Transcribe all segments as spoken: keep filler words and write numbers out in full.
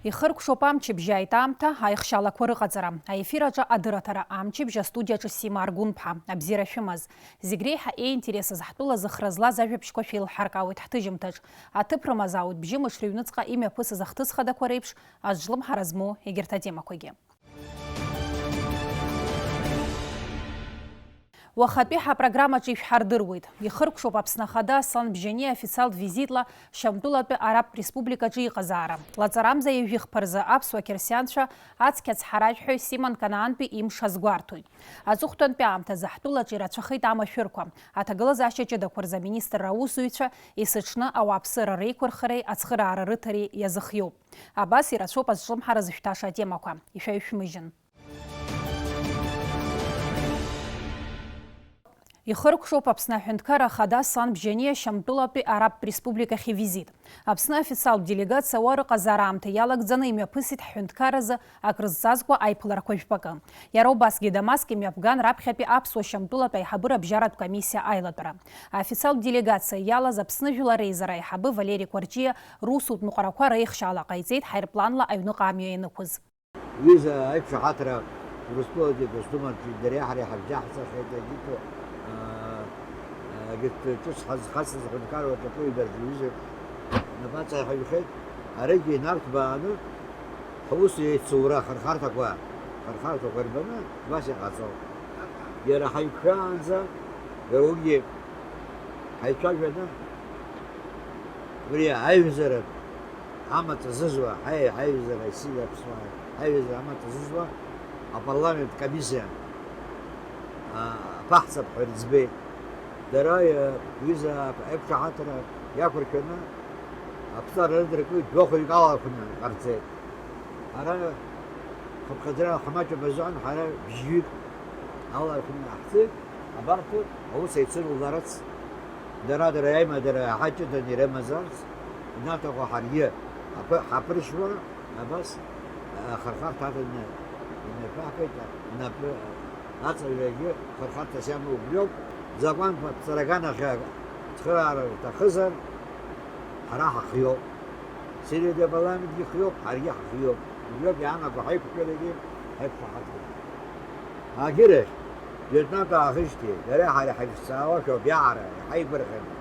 Ихыркәшоуп амчыбжь ааит аамҭа, аихшьалақәа рыҟаҵара. Аефир аҿы адырраҭара амчыбжь астудиаҿы Сима Аргәынԥҳа. Абзиара шәымаз. Зегь реиҳа еинтересыз ҳтәыла зыхра злаз ажәабжьқәа шәеилҳаркаауеит ҳҭыжьымҭаҿ. Аҭыԥ рымазаауеит бжьымш рыҩныҵҟа имҩаԥысыз ахҭысхадақәа реиԥш, азҿлымҳара змоу егьырҭ атемақәагьы. Уахатәи ҳапрограммаҿы ишәҳардыруеит. Ихыркәшоуп Аԥсны Ахада Аслан Бжьаниа официалтә визитла Шьамтәылатәи Арабтә Республикаҿы иҟазаара. Лаҵарамза ҩажәи хԥа рзы аԥсуа қьырсианцәа ацқьа ацҳаражәҳәаҩ Симон Канаантәи имш азгәарҭоит. Аҵыхәтәантәи аамҭазы ҳтәылаҿы ирацәахеит амашәырқәа. Аҭагылазаашьа ҷыдақәа рзы аминистрра аусзуҩцәа есыҽны ауааԥсыра реиқәырхареи ацхыраара рыҭареи иазыхиоуп. Абас ирацәоуп азҿлымҳара зышәҭаша атемақәа. Ишәаҩшәмыжьын. Ихыркәшоуп Аԥсны Аҳәынҭқарра Ахада Аслан Бжьаниа Шьамтәылатәи Арабтә Республикахь ивизит. Аԥсны аофициалтә делегациа уа рыҟазаара аамҭа иалагӡаны имҩаԥысит ҳҳәынҭқарразы акрызҵазкуа аиԥыларақәа жәпакы. Иара убасгьы Дамаск имҩаԥган раԥхьатәи аԥсуа Шьамтәылатә аиҳабыра абжьаратә комиссиа аилатәара. Аофициалтә делегациа иалаз Аԥсны жәлар реизара аиҳабы Валери Кәарҷиа русутә ныҟәарақәа реихшьаала ҟаиҵеит ҳаирпланла аҩныҟа амҩа ианықәыз. Ҩыза аиқәшаҳаҭра Урыстәылатәи Госдумаҿы дара ҳара иҳабжьаҳҵахьеит, егьырҭ, аа, егьырҭ ҿыц ҳазхацыз аҳәынҭқарра аҿы акы ҩбаргьы ҩызак напаҵаиҳаҩхеит. Аригьы инарҭбааны ҳус еицура ахырхарҭақәа, ахырхарҭақәа рбаны убас иҟаҵоуп. Иара ҳаиқәшәаанӡа, иара уигьы ҳаицәажәаны, убри аиҩызаратә амаҵ азызуа, ҳаи-, ҳаиҩызара, исида аԥсуаа, ҳаиҩызара амаҵ азызуа апарламент комиссиа, а, аԥаҳҵап ҳәа рыӡбеит. Дара, а, ҩыза аиқәшаҳаҭра иақәыршәаны, аԥҵара рыдыркуеит, жәохәҩык алахәны иҟарҵеит. Ҳара хыԥхьаӡара ҳамаҷым азыҳәан, ҳара бжьҩык алархәны иаҳҵеит, абарҭ аус еицыруларц, дара, дара аимадара иаҳа ҷыданы ирымазарц, инаҭаху ҳаргьы ҳаԥы-, ҳаԥыршьуа, абас, ахырхарҭа аҭаны имҩаԥаҳгеит, напы аҵаҩрагьы хырхарҭас иамоу убриоуп, закәанқәа ԥҵараган ахь ацхыраара рҭахызар, ҳара ҳахиоуп. Сириатәи апарламентгьы хиоуп, ҳаргьы ҳхиоуп. Убриоуп иаанаго ҳаиқәшәарагьы ҳаиқәшаҳаҭгьы. Агьырахь, жәытәнатә аахижьҭеи, иареи ҳареи ҳаиҿцаауашәа убриаҟара иҳаигәырӷьаны,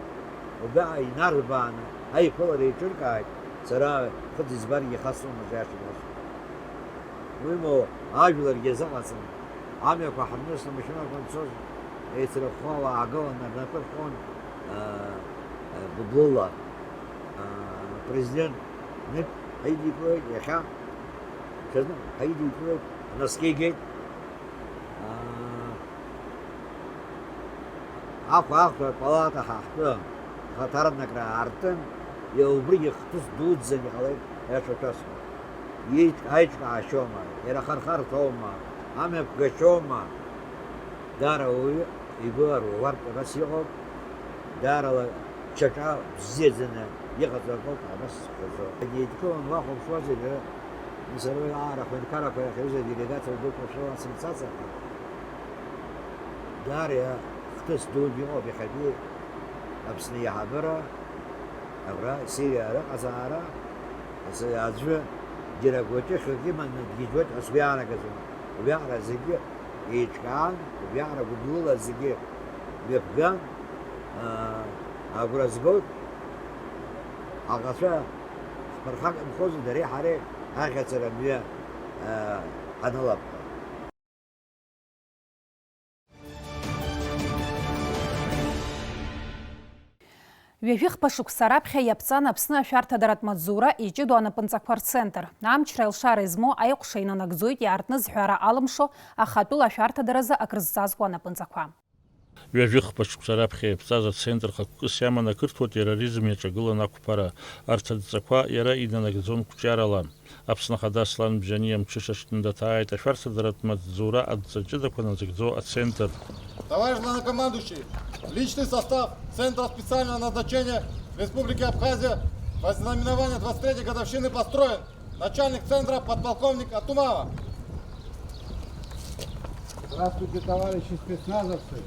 убриаҟара инарбааны аиԥылара еиҿыркааит, сара ԥхыӡ избаргьы ихасҵомызт аиаша иасҳәо. Уимоу, ажәларгьы азыҟаҵан, амҩақәа ҳарнысны амашьынақәа анцоз, еицрыхәхәа ауаа аагыланы рнапы рхон, аа, гәыблыла. Апрезидент нык ҳаидикылеит, иахьа ҽазнык ҳаидикылеит, анаскьа игеит. Ахәа ахәра апалата ҳаҳтәы ахаҭарнакра аартын, иара убригьы хҭыс дуӡӡан иҟалеит, аиаша шәасҳәап. Иеиҿ-, аиҿкаашьома, иара ахырхарҭоума, амҩаԥгашьоума, даара ауаҩы игәы аруартә абас иҟоуп, даарала ҽаҿа бзиаӡаны иҟаҵо акоуп абас зҳәазо. Еидкыланы уахәаԥшуазар, иара, сара уи аара аҳәынҭқаррақәа рахь аҩыза аделегациа удәықәлашәала сымцац аҟара. Даара хҭыс дуны иҟоуп иахьатәи Аԥсны аиҳабыра, абра Сириа рыҟазаара, асы-, аӡәы џьара гәаҿыхьак иманы дгьежьуеит ҳәа сгәы иаанагӡом. Убриаҟара зегьы еиҿкаан, убриаҟара гәыблыла зегьы мҩаԥган, аа, агәра згоит, ҳаӷацәа ҳԥырхагамхозар, дареи ҳареи аӷьацара мҩа, аа, ҳанылап ҳәа. Ҩажәихԥа шықәса раԥхьа иаԥҵан Аԥсны ашәарҭадаратә маҵзура иҷыдоу анапынҵақәа рцентр. Амчра алшара измоу аиҟәша инанагӡоит иаартны зҳәара алымшо ахатәыла ашәарҭадаразы акрызҵазкуа анапынҵақәа. Ҩажәихԥа шықәса раԥхьа иаԥҵаз ацентр хықәкыс иаман ақырҭуа терроризм иаҿагылан ақәԥара. Арҭ адҵақәа иара инанагӡон қәҿиарала. Аԥсны Ахада Аслан Бжьаниа мҽышаҽны даҭааит ашәарҭадаратә маҵзура адҵа ҷыдақәа назыгӡо ацентр. Товарищ главнокомандующий, личный состав Центра специального назначения Республики Абхазия в ознаменование двадцать третьей годовщины построен. Начальник центра подполковник Атумава. Здравствуйте, товарищи спецназовцы!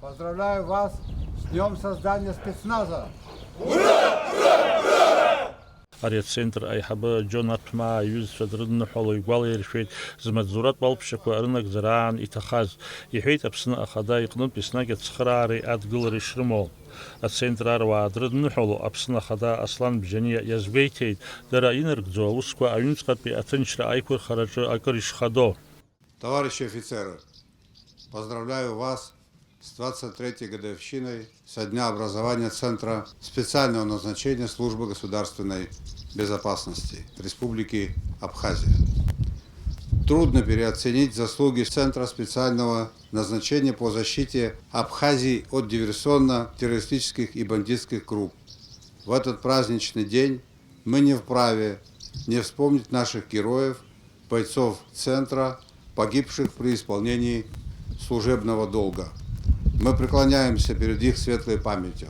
Поздравляю вас с днём создания спецназа! Ура! Ари ацентр аиҳабы Џьон Аҭәмаа иҩызцәа дрыдныҳәало игәалаиршәеит змаҵзуратә алԥшьақәа рынагӡараан иҭахаз. Иҳәеит, Аԥсны Ахада иҟнытә еснагь ацхыраареи адгылареи шрымоу. Ацентр аруаа дрыдныҳәало Аԥсны Ахада Аслан Бжьаниа иазгәеиҭеит, дара инарыгӡо аусқәа аҩныҵҟатәи аҭынчра аиқәырхараҿы акыр ишхадоу. Товарищи офицеры, поздравляю вас с двадцать третьей годовщиной со дня образования Центра специального назначения Службы государственной безопасности Республики Абхазия. Трудно переоценить заслуги Центра специального назначения по защите Абхазии от диверсионно-террористических и бандитских групп. В этот праздничный день мы не вправе не вспомнить наших героев, бойцов Центра, погибших при исполнении служебного долга. Мы преклоняемся перед их светлой памятью.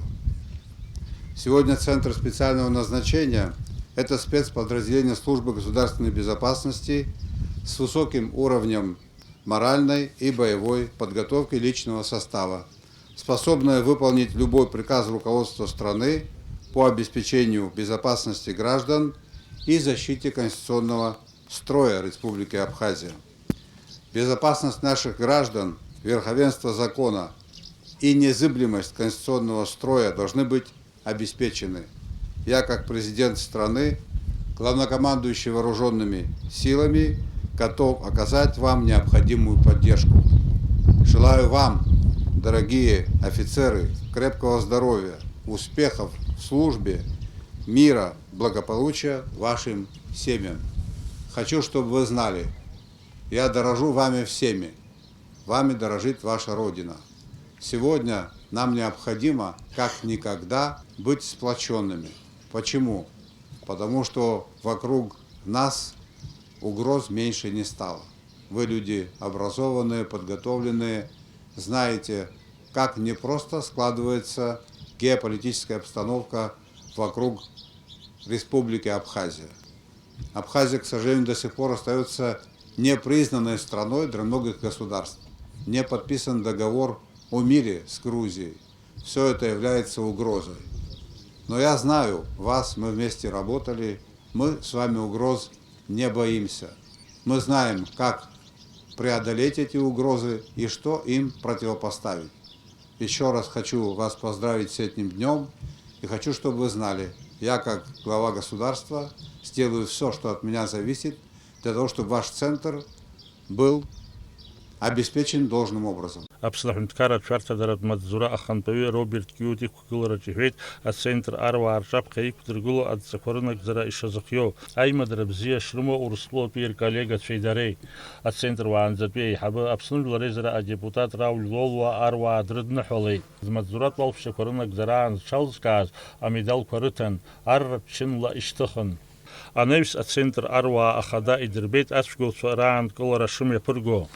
Сегодня Центр специального назначения — это спецподразделение Службы государственной безопасности с высоким уровнем моральной и боевой подготовки личного состава, способная выполнить любой приказ руководства страны по обеспечению безопасности граждан и защите конституционного строя Республики Абхазия. Безопасность наших граждан, верховенство закона и незыблемость конституционного строя должны быть обеспечены. Я, как президент страны, главнокомандующий вооружёнными силами, готов оказать вам необходимую поддержку. Желаю вам, дорогие офицеры, крепкого здоровья, успехов в службе, мира, благополучия вашим семьям. Хочу, чтобы вы знали, я дорожу вами всеми. Вами дорожит ваша Родина. Сегодня нам необходимо, как никогда, быть сплочёнными. Почему? Потому что вокруг нас угроз меньше не стало. Вы люди образованные, подготовленные, знаете, как непросто складывается геополитическая обстановка вокруг Республики Абхазия. Абхазия, к сожалению, до сих пор остаётся непризнанной страной для многих государств. Не подписан договор о мире с Грузией. Всё это является угрозой. Но я знаю вас, мы вместе работали, мы с вами угроз не боимся. Мы знаем, как преодолеть эти угрозы и что им противопоставить. Ещё раз хочу вас поздравить с этим днём и хочу, чтобы вы знали, я, как глава государства, сделаю всё, что от меня зависит, для того, чтобы ваш центр был обеспечен должным образом. Аԥсны Аҳәынҭқарра Ацәарҭадаратә Маҵзура ахантәаҩы Роберт Киут иқәгылараҿы иҳәеит, ацентр аруаа рҿаԥхьа иқәдыргыло адҵақәа рынагӡара ишазыхиоу, аимадара бзиа шрымоу Урыстәылатәи рколлегацәеи дареи. Ацентр уаанӡатәи аиҳабы, Аԥсны Жәлар Реизара адепутат Рауль Лолуа аруаа дрыдныҳәалеит. Змаҵзуратә алԥшьақәа рынагӡараан зҽалзкааз амедалқәа рыҭан, арратә чынла ишьҭыхын. Анаҩс ацентр аруаа ахада идырбеит ацәгьоуцәа раанкылара шымҩаԥырго.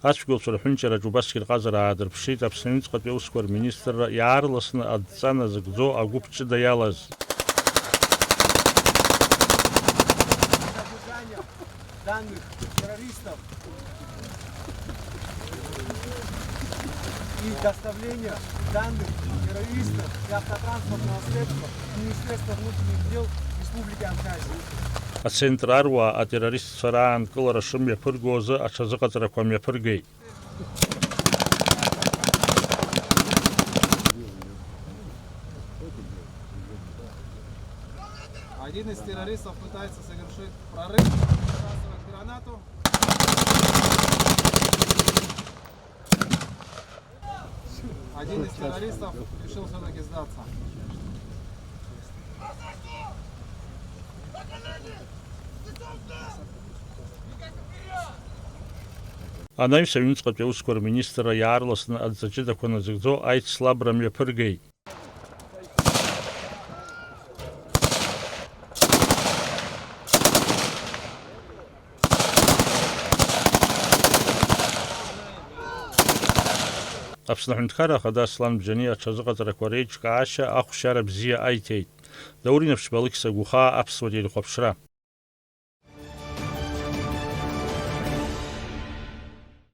Ацәгьоуцәа рҳәынҷараҿ убасгьы рҟазара аадырԥшит Аԥсны аҩныҵҟатәи аусқәа рминистрра иаарласны адҵа назыгӡо агәыԥ ҷыда иалаз. Данных террористов и доставление данных террористов и автотранспортного средства в Министерство внутренних дел Республики Абхазия. Ацентр аруаа атеррористцәа раанкылара шымҩаԥырго азы аҽазыҟаҵарақәа мҩаԥыргеит. Один из террористов пытается совершить прорыв, выбрасывает гранату. Один из террористов решил всё-таки сдаться. Анаҩс аҩныҵҟатәи аусқәа рминистрра иаарласны адҵа ҷыдақәа назыгӡо аицлабра мҩаԥыргеит. Аԥсны Аҳәынҭқарра Ахада Аслан Бжьаниа аҽазыҟаҵарақәа реиҿкаашьа ахәшьара бзиа аиҭеит. Даур Инаԥшьба, Алықьса Гәыхаа, Аԥсуа телехәаԥшра.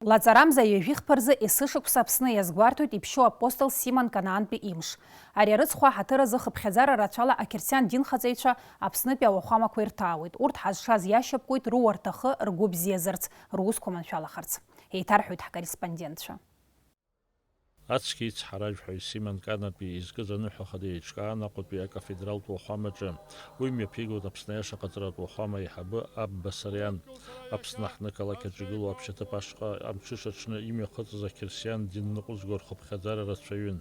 Лаҵарамза ҩажәихԥа рзы есышықәса Аԥсны иазгәарҭоит иԥшьоу апостол Симон Канаантәи имш. Ари арыцхә аҳаҭыр азы хыԥхьаӡара рацәала ақьырсиан динхаҵаҩцәа Аԥснытәи ауахәамақәа ирҭаауеит. Урҭ ҳазшаз иашьапкуеит руа рҭахы ргәы бзиазарц, русқәа маншәалахарц. Еиҭарҳәоит ҳкорреспондентцәа. Ацқьа ицҳаражәҳәаҩ Симон Канатәи изкыз аныҳәа хада еиҿкаан Аҟәатәи акафедралтә уахәамаҿы. Уи мҩаԥигоит Аԥсны аиаша ҟаҵаратә уахәама аиҳабы аб Басариан. Аԥсны аҳҭнықалақь аҿы игылоу аԥшьаҭыԥ ашҟа амҽыша аҽны имҩахыҵыз ақьырсиан дин ныҟәызго рхыԥхьаӡара рацәаҩын.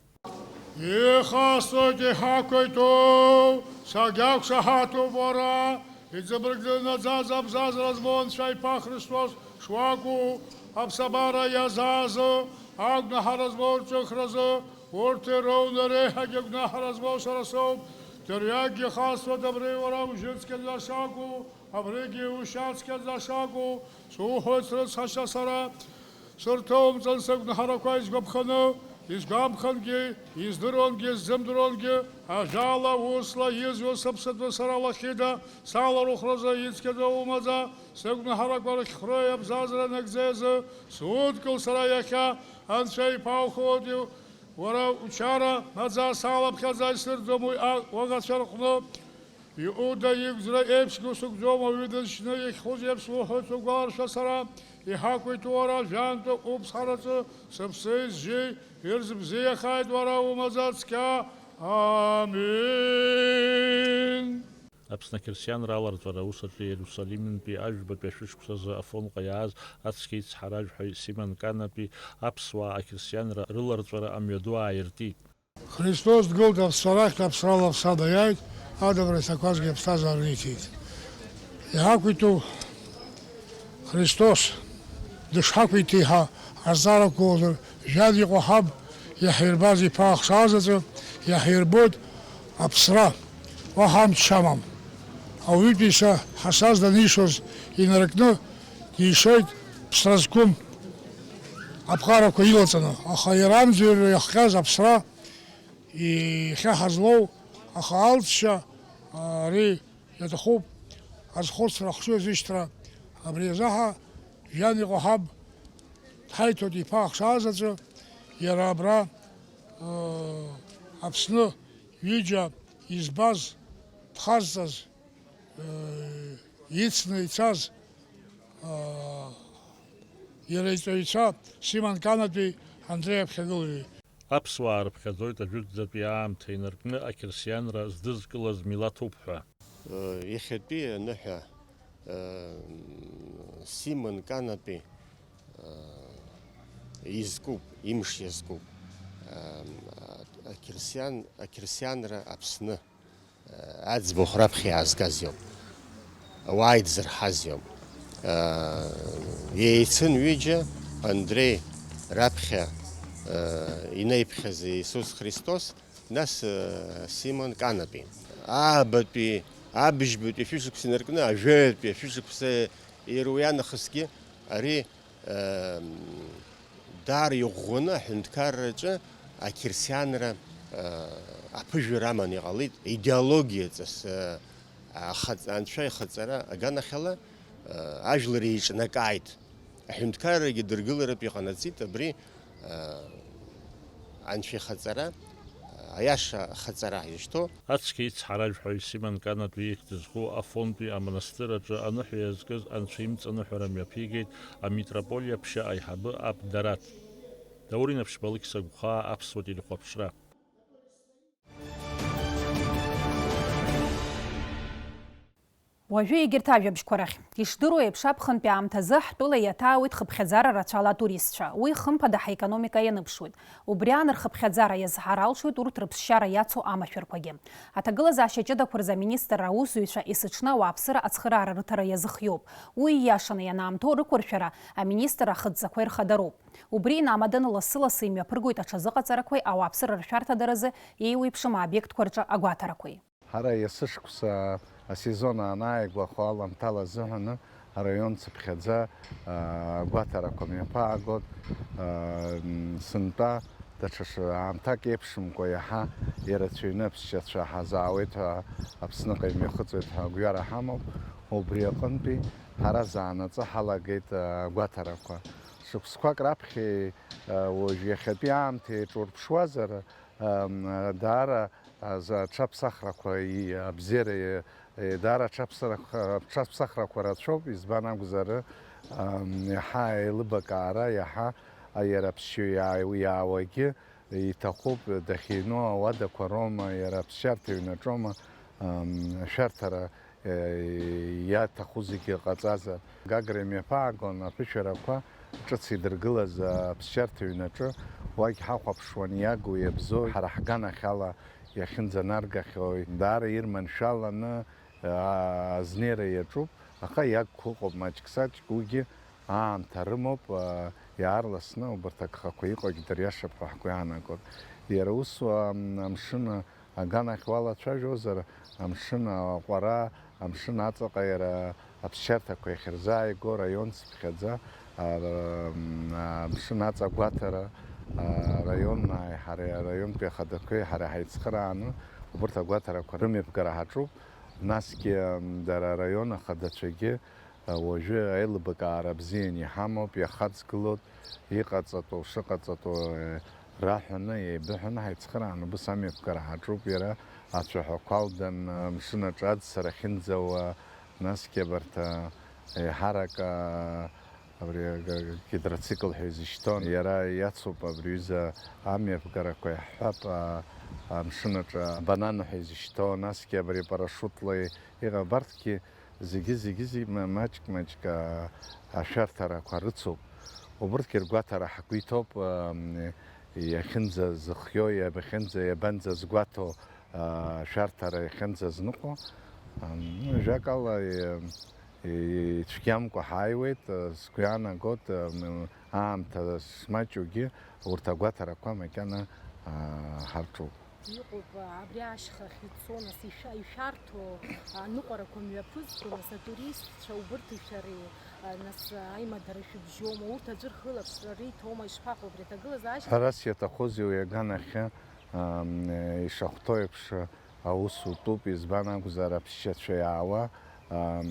Ихасҵоит иҳақәиҭу, сагьақәшаҳаҭуп уара, иҵабыргӡаны наӡаӡа абзазара змоу Анцәа иԥа Христос шуакәу, аԥсабара иазаазы, агәнаҳара змоу рҿыхразы, урҭ ироуны реиҳагьы агәнаҳара змоу сара соуп. Дырҩегьых ихасҵоит абри уара ужьыцқьаӡа шакәу, абригьы ушьацқьаӡа шакәу, суҳәоит срыцҳашьа сара. Сырҭоумҵан сыгәнаҳарақәа изгәаԥханы, изгәамԥхангьы, издыруангьы, сзымдыруангьы, ажәала, усла, изҩуа сыԥсатәы сара лахьыда, саларыхәразы ицқьаӡа умаӡа, сыгәнаҳарақәа рыхьхәрои абзазара нагӡеи азы судкыл сара иахьа, Анцәа иԥа ухоуп, уара учара маӡа салаԥхьаӡа исырӡом уи а-, уаӷацәа рҟны. Иуда игәӡра еиԥшгьы усыгӡом, ауаҩы дызшьны иахьхәыз еиԥш суҳәоит сугәаларшәа сара, иҳақәиҭу уара жәантә уԥсҳараҿы сыԥси сжьи ирзыбзиахааит уара умаӡа цқьа. Амин. Аԥсны ақьырсианра аларҵәара аус аҿы Иерусалимынтәи ажәбатәи ашәышықәсазы Афонҟа иааз ацқьа ицҳаражәҳәаҩ Симон Канатәи аԥсуаа ақьырсианра рыларҵәара амҩаду ааиртит. Христос дгылт аԥсцәа рахьтә аԥсрала аԥсада иааит, адамра иҭақәазгьы аԥсҭазаара риҭеит. Иҳақәиҭу Христос дышҳақәиҭи ҳәа азҵаарақәа уазар, жәҩан иҟоу ҳаб иаҳирбаз иԥа ахшаа заҵәы иаҳирбоит аԥсра, уаҳа амч шамам. Ауаҩытәыҩса ҳасас данишоз инаркны дишоит ԥсра зқәым аԥҟарақәа илаҵаны, аха иара амӡырҩра иахҟьаз аԥсра иахьа ҳазлоу, аха алҵшьа, ари иаҭахуп азхәыцра, ахшыҩзышьҭра, абри азы ҳа, жәҩан иҟоу ҳаб, дҳаиҭоит иԥа ахшаа заҵәы, иара абра, ыы, Аԥсны ҩыџьа избаз, дхазҵаз, ыы, ицны ицаз, аа, иара иҵаҩцәа Симон Канатәи Андреи аԥхьагылаҩи. Аԥсуаа рыԥхьаӡоит ажәытәӡатәи аамҭа инаркны ақьырсианра здызкылаз милаҭуп ҳәа. Иахьатәи аныҳәа, Симон Канатәи изкуп, имш иазкуп. Ақьырсиан, ақьырсианра Аԥсны аӡбахә раԥхьа иаазгаз иоуп. Ауаа идзырҳаз иоуп. Еицын ҩыџьа, Андреи раԥхьа, инеиԥхьаз Иисус Христос, нас Симон Канатәи. Аабатәи, абыжьбатәи ашәышықәса инаркны, ажәаҩатәи ашәышықәса ируианахысгьы ари Даара иӷәӷәаны аҳәынҭқарраҿы ақьырсианра аԥыжәара аманы иҟалеит, идеологиаҵас, ахаҵ-, анцәа ихаҵара аганахьала ажәлар еиҿнакааит. Аҳәынҭқаррагьы дыргыларатә иҟанаҵеит абри анцәа ихаҵара, аиаша ахаҵара изышьҭоу. Ацқьа ицҳаражәҳәаҩ Симон Канатәи ихьӡ зху Афонтәи амонастыр аҿы аныҳәа иазкыз анцәа имҵаныҳәара мҩаԥигеит амитрополиа ԥшьа аиҳабы аб Дараҭ. Даур Инаԥшьба, Алықьса Гәхаа, Аԥсуа телехәаԥшра. Уажәы егьырҭ ажәабжьқәа рахь. Ишдыру еиԥш, аԥхынтәи аамҭазы ҳтәыла иаҭаауеит хыԥхьаӡара рацәала атуристцәа. Уи, хымԥада, ҳаекономика ианыԥшуеит. Убри аан рхыԥхьаӡара иазҳар алшоит урҭ рыԥсшьара иацу амашәырқәагьы. Аҭагылазаашьа ҷыдақәа рзы аминистрра аусзуҩцәа есыҽны ауааԥсыра ацхыраара рыҭара иазыхиоуп. Уи ииашаны ианаамҭоу рықәыршәара аминистрра ахыдҵақәа ирхадароуп. Убри инамаданы лассы-лассы имҩаԥыргоит аҽазыҟаҵарақәеи ауааԥсыра ршәарҭадаразы еиуеиԥшым аобиектқәа рҿы агәаҭарақәеи. Ҳара есышықәса асезон анааигәахо аламҭала азыҳәаны араион цыԥхьаӡа, аа, агәаҭарақәа мҩаԥаагоит. Аа, м, сынтәа даҽа ш-, аамҭак еиԥшымкәа иаҳа ирацәаҩны аԥсшьацәа ҳазаауеит ҳәа, Аԥсныҟа имҩахыҵуеит ҳәа агәҩара ҳамоуп. Убри аҟынтәи ҳара заанаҵы ҳалагеит, аа, агәаҭарақәа. Шықәсқәак раԥхьеи, уажә иахьатәи аамҭеи еиҿурԥшуазар, даара аҽаԥсахрақәа, абзиара, даара аҽаԥсахрақәа рацәоуп, избан акәзар, иаҳа аилыбакаара, иаҳа иара аԥсшьаҩ иаауагьы иҭахуп, дахьыҩноу ауадақәа роума, иара аԥсшьарҭа иҩнаҿоума, ашәарҭара иаҭаху зегьы ҟаҵазар. Гагра имҩаԥаагон аԥышәарақәа ҿыц идыргылаз аԥсшьарҭа ҩнаҿы, уагь ҳахәаԥшуан иагу иабзоу, ҳара ҳганахьала иахьынӡанаргахьоу, даара ирманшәаланы, аа, азнеира иаҿуп, аха иагқәа ыҟоуп маҷк-саҷк, уигьы аамҭа рымоуп, аа, иаарласны убарҭ агхақәа иҟоугь дыриашап ҳәа ҳгәы иаанагоит. Иара усу, ам-, амшын аганахь уалацәажәозар, амшын аҟәара, амшын аҵаҟа иара аԥсшьарҭақәа иахьырзааиго, раион цыԥхьаӡа, ар-, м, амшын аҵа агәаҭара, араион, ҳара араионтәи ахадақәеи ҳара ҳаицхырааны, убарҭ агәаҭарақәа рымҩаԥгара ҳаҿуп. Насгьы, м, дара араион ахадацәагьы, а, уажәы аилыбакаара бзианы иҳамоуп, иахаҵгылоит, иҟаҵатәу, шыҟаҵатәу, э, раҳәаны, еибыҳәаны ҳаицхырааны убыс амҩаԥгара ҳаҿуп, иара ацәаҳәақәа алдан, амшын аҿы аӡсара ахьынӡауа, насгьы абарҭ, а, еиҳарак, а, абри аг-, гидроцикл ҳәа изышьҭоу, иара иацуп абри аҩыза амҩаԥгарақәа, иаҳҳәап, а, амшын аҿы абанан ҳәа изышьҭоу, насгьы абри парашютла иҟа-, абарҭгьы зегьы, зегьы, зегьы ма-, маҷк-маҷк, а, ашәарҭарақәа рыцуп. Убырҭгьы ргәаҭара ҳгәы иҭоуп, ам, иахьынӡазыхиоу, иабахьынӡа-, иабанӡазгәаҭоу, а, ашәарҭара иахьынӡазныҟәо. Ам, ажәакала, и-, и-, ицәгьамкәа ҳааиуеит, а, сгәы иаанагоит, ам, аамҭа шмаҷугьы урҭ агәаҭарақәа макьана, а, ҳарҿуп. Иҟоуп, абри ашьхахь ицо, нас ишәа-, ишәарҭоу аныҟәарақәа мҩаԥызго, нас атуристцәа убырҭи шәареи, нас аимадара шәыбжьоума, урҭ аӡәыр хылаԥшра риҭома, ишԥаҟоу абри аҭагылазаашьа? Ҳәарас иаҭахузеи уи аганахьы, ам, ишахәҭоу еиԥш аус утәуп, избан акәзар аԥсшьацәа иаауа, ам,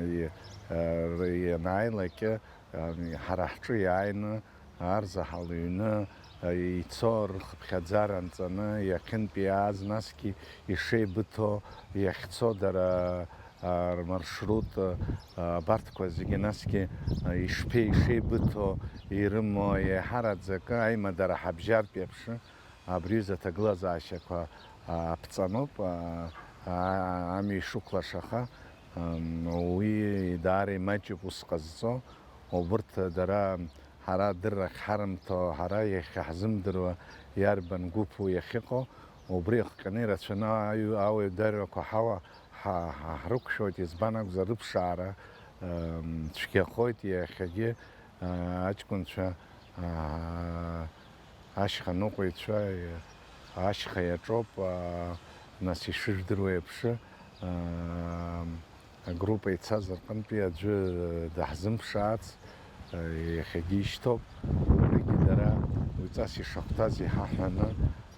и-, р-, ианааилак, ам, ҳара ҳҿы иааины, арзаҳал ҩны, а, ицо рхыԥхьаӡара нҵаны, иахьынтәи иааз, насгьы ишеибыҭо, иахьцо дара, а, рмаршрут, а, абарҭқәа зегьы, насгьы, а, ишԥе-, ишеибыҭо, ирымоу, еиҳараӡакы аимадара ҳабжьартә иаԥшы, абри аҩыза аҭагылазаашьақәа, а, аԥҵануп, а, а, амҩа ишықәлашаха, ам, уи даара имаҷуп ус ҟазҵо. Убырҭ дара ҳара адырра ахьҳарымҭо, ҳара иахьаҳзымдыруа иарбан гәыԥу иахьыҟоу, убри иахҟьаны ирацәаны аҩ-, ауаҩ даррақәа ҳауа ҳа-, ҳа-, ҳрықәшәоит, избан акәзар, рыԥшаара, ам, цәгьахоит иахьагьы, а, аҷкәынцәа, а, ашьха ныҟәаҩцәа, ашьха иаҿоуп, а, нас ишыжәдыруа еиԥш, а, агруппа ицаз рҟынтәи аӡәы даҳзымԥшаац, иахьагьы ишьҭоуп. Убригьы дара уаҩҵас ишахәҭаз иҳаҳәаны,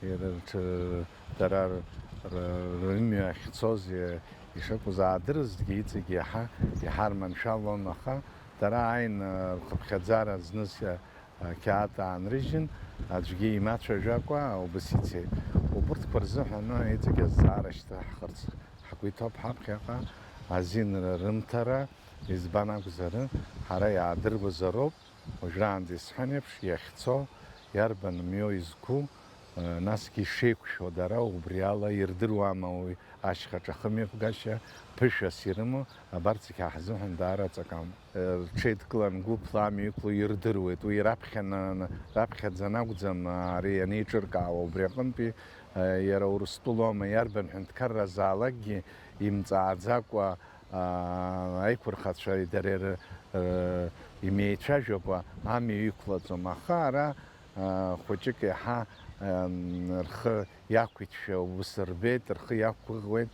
ир-, рҽы-, дара р-, р-, рымҩа ахьцоз, ишакәыз аадырызҭгьы, иҵегь иаҳа иҳарманшәалон, аха дара ааины рхыԥхьаӡара зныз ақьаад аанрыжьын, аӡәгьы имацәажәакәа убас ицеит. Убырҭқәа рзыҳәан иҵегь азҵаара шьҭаҳхырц ҳгәы иҭоуп ҳаԥхьаҟа азинра рымҭара, избан акәзар, ҳара иаадыруазароуп, уажәраанӡа исҳәан еиԥш, иахьцо, иарбан мҩоу изқәу, насгьы ишеиқәшәо дара убри ала ирдыруама уи ашьхаҿа ахымҩаԥгашьа ԥышәас ирымоу, абарҭ зегьы ҳзыҳәан даара аҵакы амоуп. Рҽеидкылан гәыԥла амҩа иқәло ирдыруеит. Уи раԥхьаны, раԥхьаӡа анакәӡам, ари ианеиҿыркаауа, убри аҟынтәи, иара Урыстәылоума, иарбан ҳәынҭқарразаалакгьы имҵааӡакәа, аиқәырхацәа дара ир-, р-, имеицәажәакәа амҩа иқәлаӡом. Аха ара, хәыҷык иаҳа, рхы иақәиҭшәа ус рбеит, рхы иақәгәыӷуеит.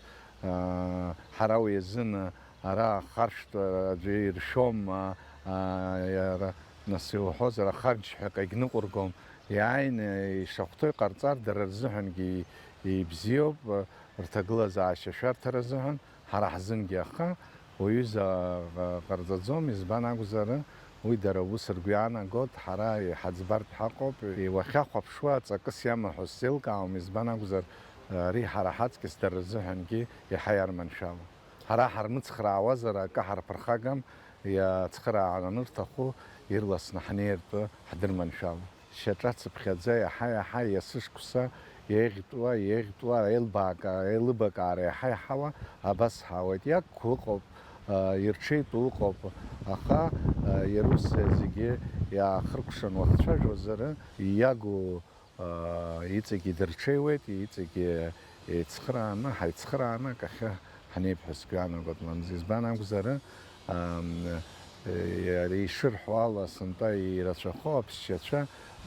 Ҳара уи азын ара ахаршәтә аӡәы иршәом, а, а, иара, нас иуҳәозар, ахарџь ҳәа акагь ныҟәыргом. Иааины ишахәҭоу иҟарҵар, дара рзыҳәангьы ибзиоуп, рҭагылазаашьа шәарҭара азыҳәан, ҳара ҳзынгьы, аха уаҩыза ҟа-, ҟарҵаӡом, избан акәзар, Уи дара ус ргәы иаанагоит, ҳара иҳаӡбартә ҳаҟоуп. Уахьахәаԥшуа ҵакыс иамоу ҳәа сзеилкаауам, избан акәзар, ари ҳара ҳаҵкьыс дара рзыҳәангьы иаҳа иарманшәалоуп. Ҳара ҳармыцхраауазар акы ҳарԥырхагам, иацхраара анырҭаху ирласны ҳнеиртәы ҳдырманшәалоуп. Шьаҿа цыԥхьаӡа иаҳа-иаҳа есышықәса еиӷьтәуа, еиӷьтәуа, еилбаак-, еилыбакаара иаҳа-иаҳауа абас ҳаауеит. Иагқәа ыҟоуп, а, ирҽеитәу ыҟоуп, аха, а, иара ус зегьы иаахыркәшан уахцәажәозар, иагу, а, иҵегьы дырҽеиуеит, иҵегьы еицхрааны, ҳаицхрааны акахьы ҳнеип ҳәа сгәы иаанагоит, мамзар. Избан акәзар, ам, е, иара ишырҳәо ала, сынтәа ирацәахо аԥсшьацәа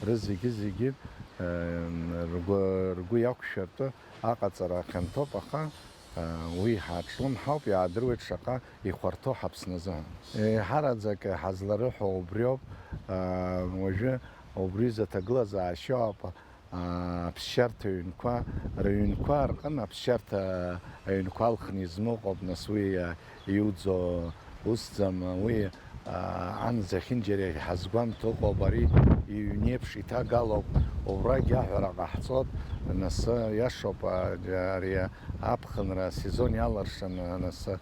рызегьы-зегьы, ам, ргәы, ргәы иақәшәартәы аҟаҵара хьанҭоуп, аха, а, уи ҳаҿлымҳауп, иаадыруеит шаҟа ихәарҭоу ҳаԥсны азыҳәан. Еиҳараӡак ҳазларыҳәо убриоуп, а, уажәы убри изы аҭагылазаашьоуп, аа, аԥсшьарҭа ҩнқәа, рыҩнқәа рҟын аԥсшьарҭа аҩнқәа алхны измоу ыҟоуп, нас уи, а, иуӡо усӡам, уи, а, ан зехьынџьара иҳазгәамҭо ыҟоуп, ари иҩнеиԥш иҭагалоуп, убрагь аҳәара ҟаҳҵоит, нас, иашоуп, а, ари аԥхынра асезон иалыршаны, нас, а,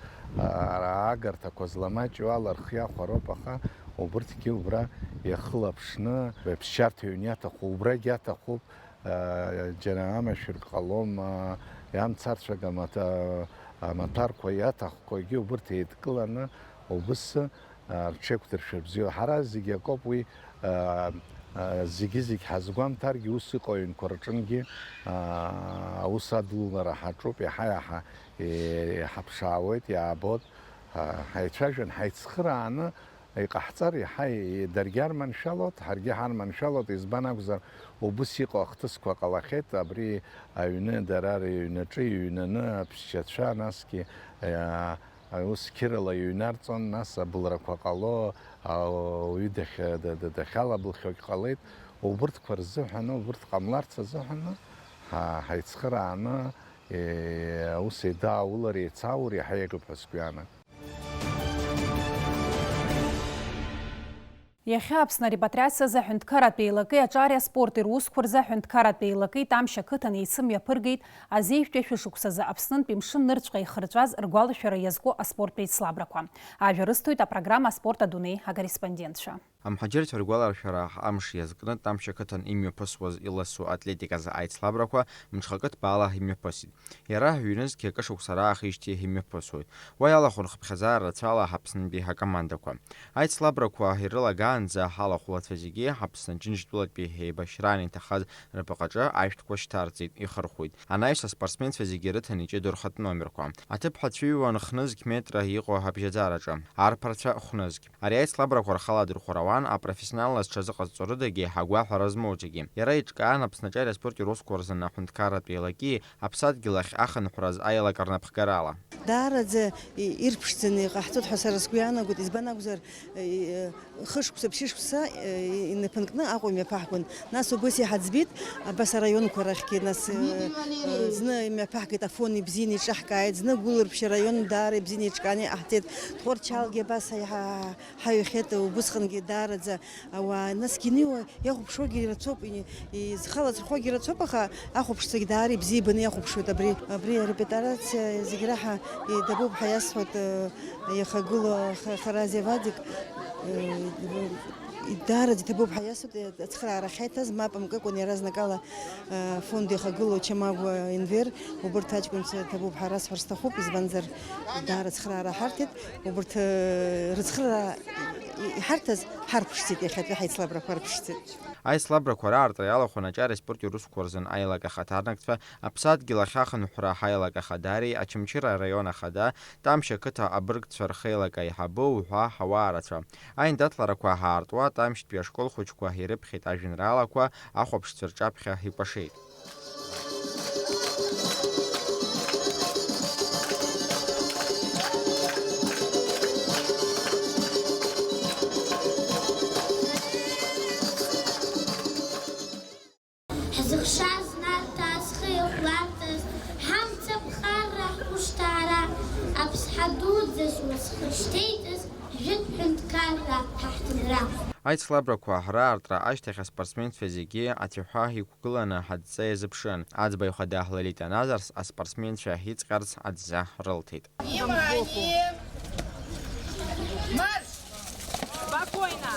ара аагарҭақәа зламаҷу ала рхы иахәароуп, аха убырҭгьы убра иахылаԥшны, аԥсшьарҭа ҩны иаҭаху, убрагь иаҭахуп, џьара амашәырк ҟалом, иамцарцәага амаҭа-, амаҭәарқәа иаҭахқәагьы убырҭ еидкыланы убыс рҽеиқәдыршәар бзиоуп. Ҳара зегьы акоуп уи, зегьы-зегь ҳазгәамҭаргьы ус иҟоу аҩнқәа рҿынгьы аус адулара ҳаҿуп, иаҳа-иаҳа иҳаԥшаауеит, иаабоит, ҳаицәажәан, ҳаицхырааны, иҟаҳҵар, иаҳа и-, даргьы арманшәалоит, ҳаргьы ҳарманшәалоит, избан акәзар, убыс иҟоу ахҭысқәа ҟалахьеит, абри аҩны дара рыҩнаҿы иҩнаны аԥсшьацәа, насгьы, а, ус қьырала иҩнарҵон, нас абылрақәа ҟало, ауаҩы дахьа-, да-, да-, дахьалаблхьоугь ҟалеит, убырҭқәа рзыҳәан, убырҭ ҟамларц азыҳәан ҳа-, ҳаицхырааны, е, аус еидаулар, еицааур иаҳа еиӷьуп ҳәа сгәы иаанагоит. Иахьа Аԥсны арепатриациазы аҳәынҭқарратә еилакеи аҿари аспорти русқәа рзы аҳәынҭқарратә еилакеи Тамшь ақыҭан еицымҩаԥыргеит азеижәтәи ашәышықәсазы Аԥснынтәи мшын нырцәҟа ихырҵәаз ргәалашәара иазку аспорттә еицлабрақәа. Ажәа рысҭоит апрограмма Аспорт адунеи акорреспондентцәа. Амҳаџьырцәа ргәаларшәара амш иазкны Тамшь ақыҭан имҩаԥысуаз иласу атлетиказы аицлабрақәа мҽхакы ҭбаала имҩаԥысит. Иара ҩнызқьи акы шықәса раахижьҭеи имҩаԥысуеит. Уа иалахәын хыԥхьаӡара рацәала Аԥснынтәи акомандақәа. Аицлабрақәа ирылагаанӡа ҳалахәлацәа зегьы Аԥсны Џьынџьтәылатәи еибашьраан иҭахаз рбаҟаҿы ашәҭқәа шьҭарҵеит, ихырхәеит. Анаҩс аспортсменцәа зегьы рыҭан иҷыдоу рхатә номерқәа. Аҭыԥҳацәа иҩуан хнызқь метра иҟоу абжьаӡараҿы, арԥарцәа хәнызқь. Ари аицлабрақәа рхала адырхәара ауан апрофессионалла зҽазыҟазҵо рыдагьы, агәаҳәара змоу зегьы. Иара иҿкаан Аԥсны аҿареи аспорти русқәа рзы аҳәынҭқарратә еилаки аԥсадгьыл ахь ахынҳәраз аилак рнапхгарала. Даараӡа и-, ирԥшӡаны иҟаҳҵоит ҳәа сара сгәы иаанагоит, избан акәзар, и-, хышықәса, ԥшьышықәса, и-, инапынкны Аҟәа имҩаԥаҳгон. Нас убыс иҳаӡбеит, абас араионқәа рахьгьы, нас, э, э, зны имҩаԥаҳгеит, Афон ибзианы иҿаҳкааит, зны Гәылрыԥшь араион даара ибзианы иҿкааны иҟаҳҵеит. Тҟәарчалгьы абас ҳа-, ҳа-, ҳаҩхьеит, убысҟангьы даараӡа ауаа, насгьы инеиуа иахәаԥшуагьы рацәоуп, и-, изхалацәахогьы рацәоуп, аха ахәаԥшцәагьы даара ибзиабаны иахәаԥшуеит абри. Абри арепетиациа зегь раҳа, и-, дабоуп ҳәа иасҳәоит, э, иахагылоу Ха-, Харазиа Вадик, э, и-, даараӡа иҭабуп ҳәа иасҳәоит, э, ацхыраара ахьаиҭаз, мап мкыкәан иаразнакала, э, афонд иахагылоу Чамагәа Енвер, убырҭ аҷкәынцәа ҭабуп ҳәа расҳәар сҭахуп, избанзар даара ацхыраара ҳарҭеит, убырҭ, э, рыцхыраара и-, иҳарҭаз ҳарԥшӡеит, иахьатәи ҳаицлабрақәа рԥшӡеит. Аицлабрақәа раартра иалахәын аҿареи аспорти русқәа рзын аилак ахаҭарнакцәа, Аԥсадгьыл ахь ахынҳәра ҳаилак ахадареи, Очамчыра араион ахада, Тамшь ақыҭа абыргцәа рхеилак аиҳабы уҳәа ҳауаа рацәа. Аиндаҭларақәа ҳаартуа, Тамшьтәи ашкол хәыҷқәа ирыԥхьеит ажәеинраалақәа, ахәаԥшцәа рҿаԥхьа икәашеит. Ҳзыхшаз нарҭаа зхы иахәларҭаз, ҳамца ԥхарра, ҳхәышҭаара, аԥсҳа дуӡӡа зуа зхы Шьҭеиҵас жәытә ҳәынҭқарра ҳаҳҭынра. Аицлабрақәа раартра ашьҭахь аспортсменцәа зегьы ацәаҳәа иқәгыланы ҳадҵа иазыԥшын. Аӡбаҩ хада Лолита Назарс аспортсменцәа иҵҟьарц адҵа рылҭеит. Внимание! Марш! Спокойно!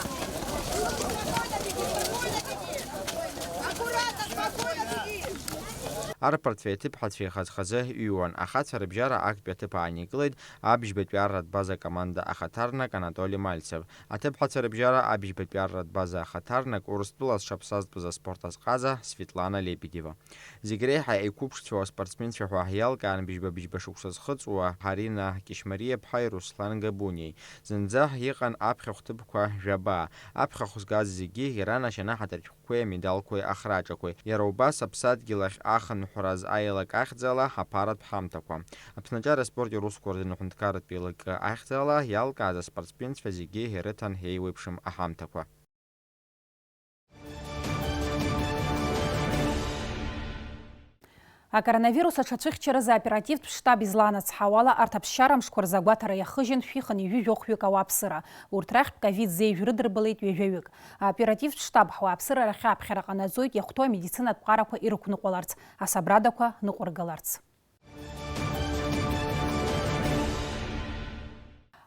Аккуратно, спокойно беги! Арԥарцәеи аҭыԥҳацәеи хаз-хазы иҩуан. Ахацәа рыбжьара актәи аҭыԥ ааникылеит Абжьбатәи арратә база акоманда ахаҭарнак Анатоли Мальцев, аҭыԥҳацәа рыбжьара Абжьбатәи арратә база ахаҭарнак, Урыстәыла зҽаԥсазтәыз аспорт азҟаза Светлана Лебедева. Зегь реиҳа еиқәыԥшцәоу аспортсменцәа ҳәа иалкаан быжьба-быжьба шықәса зхыҵуа Арина Кьышьмариаԥҳаи Руслан Габуниеи. Зынӡа иҟан аԥхьахә ҭыԥқәа жәаба. Аԥхьахә згаз зегьы иранашьан аҳаҭыртә шәҟәқәеи амедалқәеи ахраҿақәеи. Иара убас аԥсадгьыл ахь ахынҳәраз аилак ахьӡала аԥаратә ҳамҭақәа. Аԥсны аҿар аспорти аусқәа рзын аҳәынҭқарратә еилакы ахьӡала иалкааз аспортсменцәа зегьы ирыҭан еиуеиԥшым аҳамҭақәа. Акоронавирус аҽацәыхьчаразы аоперативтә штаб излаанацҳауала, арҭ аԥсшьара мшқәа рзы агәаҭара иахыжьын шәихынҩажәи жәохәҩык ауааԥсыра. Урҭ рахьтә ковид зеижә рыдырбалеит ҩажәаҩык. Аоперативтә штаб ҳауааԥсыра рахь аԥхьара ҟанаҵоит иахәҭоу амедицинатә ҟарақәа ирықәныҟәаларц, асабрадақәа ныҟәыргаларц.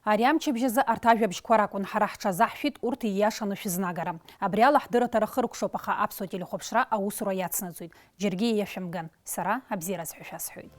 Ари амчыбжь азы арҭ ажәабжьқәа ракәын ҳара ҳҽазаҳшәеит, урҭ ииашаны шәызнагара. Абри ала ҳдырраҭара хыркәшоуп, аха аԥсуа телехәаԥшра аусура иацнаҵоит. Џьаргьы иашәымган. Сара абзиараз ҳәа шәасҳәоит.